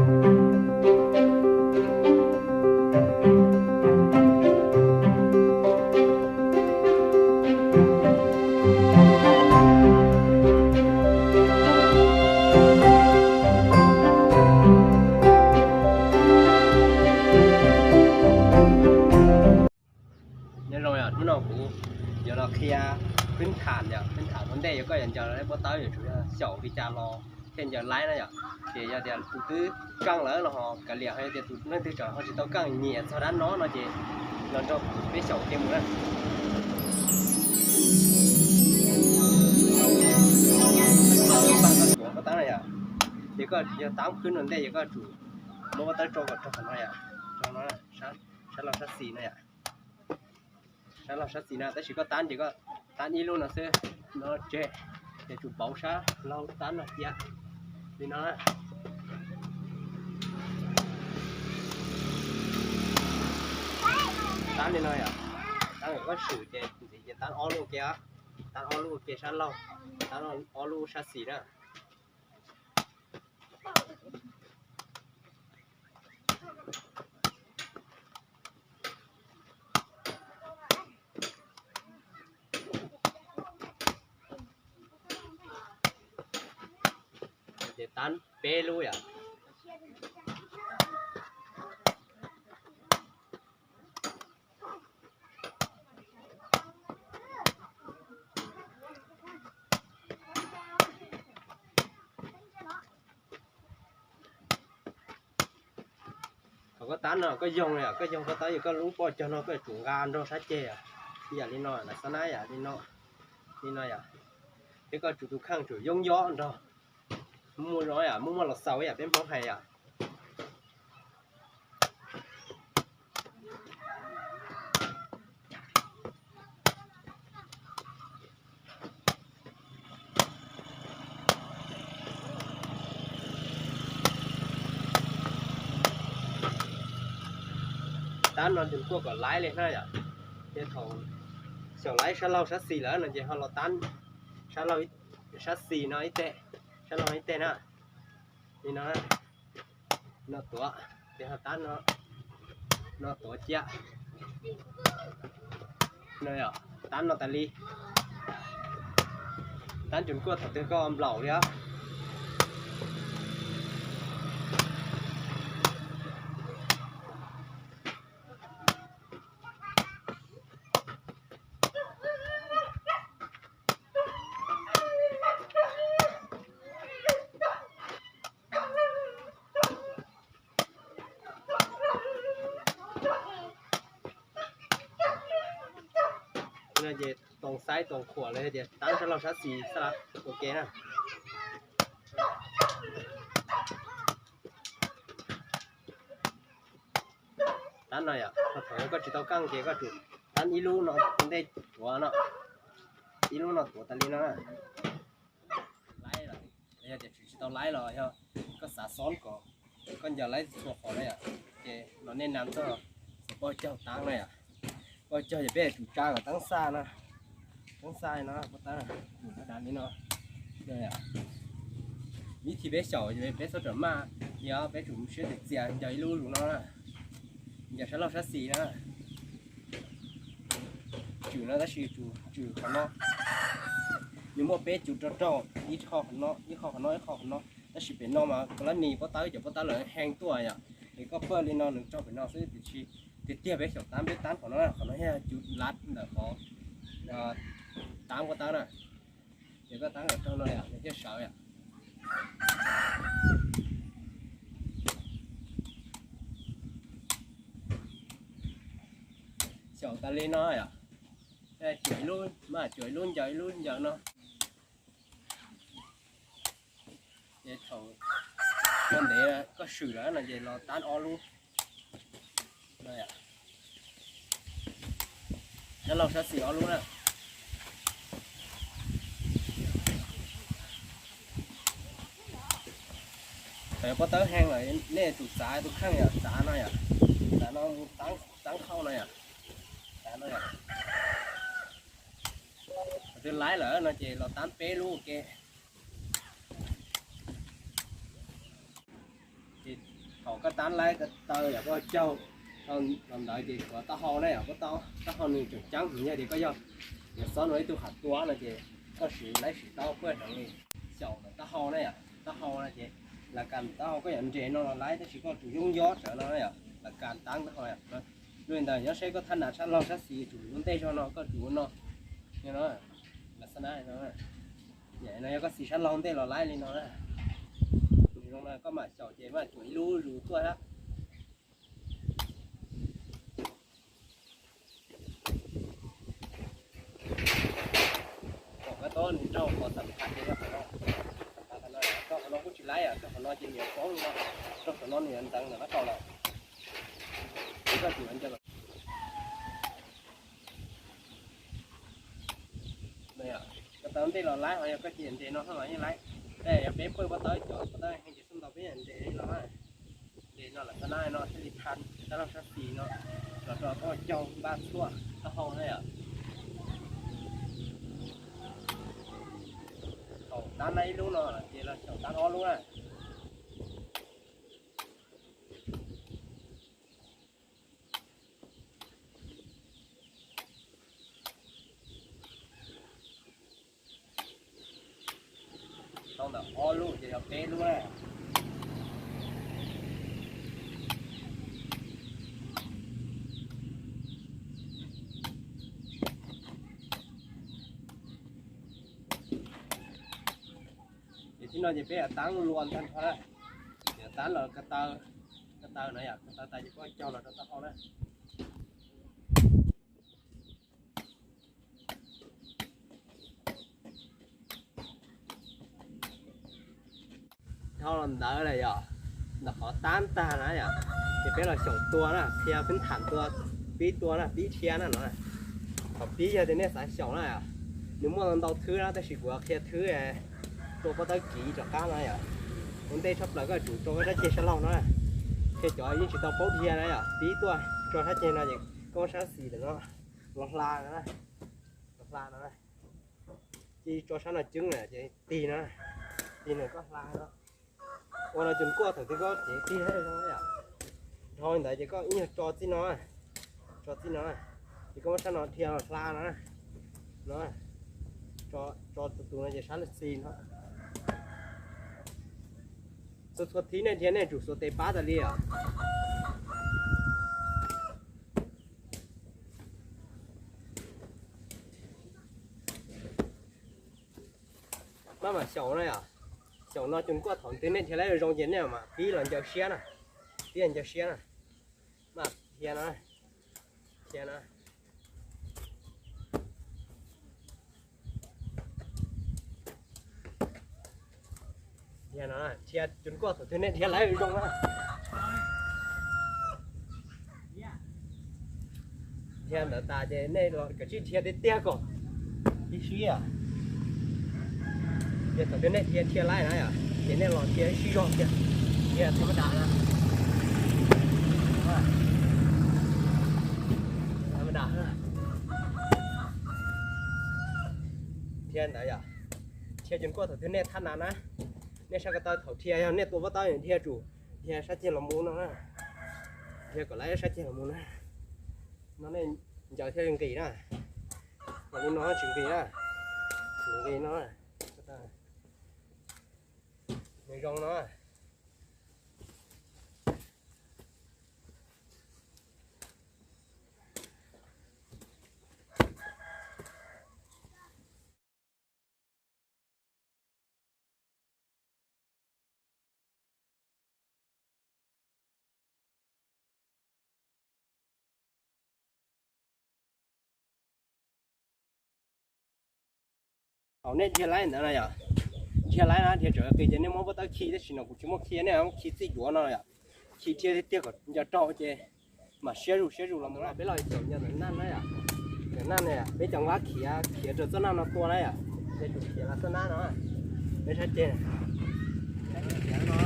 Nyob zoo yom, hnub no kuv yuav los qhia khwb tham yom, khwb tham ua ntej yog koj yuav ncaws lawv pob tawb yuav tsum yog xyaum li cas los thiaj ncaws laib na yom. Ces yog tias tus twb keej lawm los ho kav liam, ho yog tias tus leej twg tseem ho tsis tau keej nyiam txog dab no no ces los nrog peb xyaum ua ke mus na. Pob tawb no yom, ces koj yog tab khwb ua ntej yog koj tsum muab pob tawb tso kom raug qhov no yom, sab laug sab xis no yom. Sab laug sab xis no, tab sis koj tab ces koj tab ib lub no xwb, no tseg, ces tsum pauv sab laug tab no cia li no. Tab li no yom, tab kom koj swm ces ntxiv ces tab ob lub ua ke, tab ob lub ua ke sab laug, tab ob lub sab xis na. Ces tab peb lub yom. Thaum koj tab no koj yoog yom, koj yoog pob tawb yog koj lub pob cog no koj tsum nqa nrog sab ceg yom. Ib yam li no, lawv xab nab yom, li no, li no yom. Thiab koj tsum tus kheej tsum yoob yob nrog. Muaj no yom, muaj muaj los xaus yom, peb Hmoob hais yom. Tab no nws kuaj kom laib li na yom. Ces thaum xyaum laib sab laug sab xis lawm no ces ho los tab sab laug, sab xis no ib teg, sab laug ib teg na. Li no, no tuav, ces ho tab no, no tuav cia. No yom, tab no tas li. Tab ncuav kuaj thaum twg koj nplaum li os. Ces toom xaib toom khuam li tias tab sab laug sab xis xwb ua ke na. Tab no yom, thaum koj tsis tau keej ces koj tsum tab ib lub no ntej tuav no, ib lub no tuav tas li no. Laib los yog tias tsis tau laib los yog koj xav xob kom koj ncaws laib txhua qhov na yom, ces los nej nam txog poj caug tab na yom. Poj caug ces peb tsum tsa kom tab xaj no, tab xaj no, poj tab li no. Vib thib peb xyaum peb txhob rawm maj, yog peb tsum siab txias ncaws ib lub lus no na, ncaws sab laug sab xis na. Tswm no tab sis tsum tswm qhov no, nws muaj peb cub rau rau, ib qho qhov no, ib qho qhov no, ib qho qhov no, tab sis pem no mas koj lab nis pob tawb cov pob tawb lawm heev tuaj yom, es koj pawj li no nws raug pem no xwb tiam sis tiag tiag peb xyaum tab peb tab qhov no, qhov no yog cub lav ntawm qhov tab pob tawb na, ces koj tab kom raug no yom nws thiaj sawv yom. Xyaum tas li no yom, cuam ib lub mas cuam ib lub ncaws ib lub ncaws no. Ces thaum koj ntev koj swm lawm no ces los tab ob lub, sab laug sab xis ob lub na. Thaum pob tawb heev lawm nej tsum txav tus kheej yom, txav no yom, txav no mus tab khau no yom, txav no yom. Thaum twg laib lawm no ces los tab peb lub ua ke. Ces Thaum koj tab laib ko taw yog koj caug los ntawd ces tshuav taub hau na yom, taub hau nws tseem ceeb, yog tias koj yog yuav xob nua ib tug hav tua no ces koj siv laib siv taub puag tseem li xyaum ntawm taub hau na yom, taub hau no ces las kas taub hau koj yuav nres no los laib tab sis koj tsum yooj yob tsawv no na yom, las kas tab taub hau. Lub li ntawd nyob seb koj thab nas sab laug sab xis tsum lub ntej zog no koj tsum ua no, no, las xab nab no. Yam no yog koj xis sab laug ntej los laib li no na. Nws zoo no koj mam xyaum ces mam tsum ib lub zus tuaj na. Kom koj tab nws rau qhov xam phaj ces rau qhov no, rau qhov no kuj tsis laib, rau qhov no ces nws yuav poob li no, rau qhov no nws yuav ntxeev ntawm no rau lawm. Koj tsum nco Ko taw ntej los laib, ho yog koj cia nres no los yeej laib. Tej yog peb pawj pob tawb cov pob tawb heev ces xub ntaus peb nres li no, nres no lawm tab nab no thiaj li thab tab laj sab xis no los rau koj caug npaj txhuaj taub hau na yom. Thaum tab nab ib lub no ces los xyaum tab ob lub na. Tau ntawm ob lub ces yog peb lub na. Ces thib no ces peb yog tab lua ntag nrho na. Ces tab los ko taw, ko taw no yom, ko taw tas ces peb cog los rau taub hau na. Dhau los ntawd na yom, ntawm qhov tab tag na yom, ces peb los xyaum tua na, qhia peb tham tua, pib tua na, pib dhia na no. Thaum pib yog tias nej xav xyaum na, nws muaj ntau thwb na, tab sis kuv qhia thwb rau pob tawb kiv rov qab no yom. Ua ntej tshaj plaws koj tsum rau koj sab ceg sab laug no, qhia cov yeej tsis tau paub dhia na yom, pib tuaj tso sab ceg no ces koj sab xis lawm no, los hla no, los hla no. Cia tso sab no cwb na ces tig no, tig no koj hla no. Ua no cus kuaj thaum twg koj cev tig thiab zoo yom. Dhau li ntawd ces koj ib nyuag tso txij no, tso txij no, ces koj muab sab no dhia los hla no, no, tso tus tus no ces sab laj xis no. Txhua txhua thib nej dhia nej tsum xuas tes pab tas li os. Maj mam xyaum na yom. Xyaum no cus kuaj thaum twg nej dhia laib zoo ces nej mam pib los ncaws siab na, pib los ncaws siab na. Maj dhia no, dhia no. Dhia no, dhia cus kuaj thaum twg nej dhia laib zoo na. Dhia ntawd tas ces nej los kav tsij dhia tiag tiag kom ib sib. Ces thaum twg nej dhia dhia laib na yom, ces nej los dhia sib zog kiag, dhia tham mab das na, tham mab das. Dhia ntawd yom, dhia cus kuaj thaum twg nej thab nas na. Nej sab ko taw thaum dhia yog nej tua pob tawb dhia tsum dhia sab ceg los mus no na. Dhia kom laib sab ceg los mus na. No nej ncaws thiaj li nqis na. Yog li no tsis nqis na. Tsis nqis no. Nws zoo no. Thaum nej dhia laib ntawd na yom, dhia laib na dhia tsawv qis ces nej muab pob tawb khi, tab sis no kuv tsis muaj khi, nej muab khi txij duav no yom. Khi dhia tiag tiag kom ncaws rau ces mam siab zus siab zus los mus na. Peb los caum ncaws ntawm naj na yom. Ntawm naj na yom, peb cov npab khiav khiav raws txoj naj no tua na yom. Ces tsum khiav los txoj nab no, peb sab ceg, sab ceg khiav no.